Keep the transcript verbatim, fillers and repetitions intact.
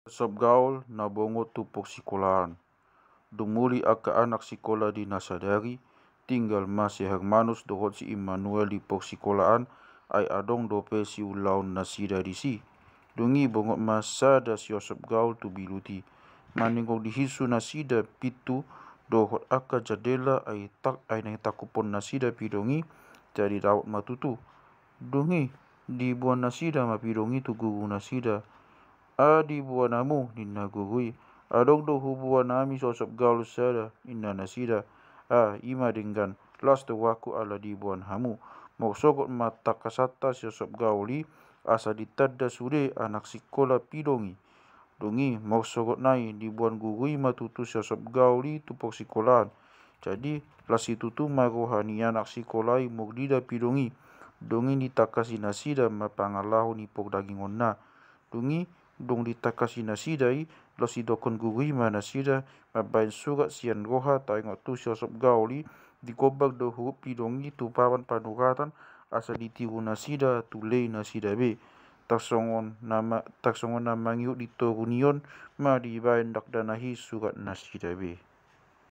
Siosop Gaul na bongot tu porsikolaan. Dung muli angka anak sikola di na sadari, tinggal ma si Hermanus dohot si Immanuel di porsikolaan, ai adong dope siulaon nasida disi. Dung i bongot ma sada siosop Gaul tu bilut i. Maningok dihinsu nasida pintu dohot angka jandela, ai tak-, ai naeng tangkuphon nasida pidong i, jadi dapot ma tutu. Dung i diboan nasida ma pidong i tu guru nasida. A, diboan hamu, ninna guru i. Adong do huboan hami siosop Gaul sada, ninna nasida. A, i ma denggan, las do rohangku ala diboan hamu. Molo sogot ma tangkasanta siosop Gaul i, asa ditanda sude anak sikola pidong i. Dung i molo sogot nai diboan guru i ma tutu siosop Gaul i tu porsikolaan. Jadi las situtu ma roha ni anak sikola i molo diida pidong i. Dung i ditangkasi nasida ma pangalaho ni pardagingonna. Dung i, dung ditangkasi nasida i, laos didokkon guru i ma nasida mambahen surat sian roha taringot tu siosop Gaul i. Digombar do hurup pidong i tu papan panuratan, asa ditiru nasida tu lei nasida be. Tarsongon na ma-, tarsongon na mangihut di toru ni on ma dibahen dakdanak i surat nasida be.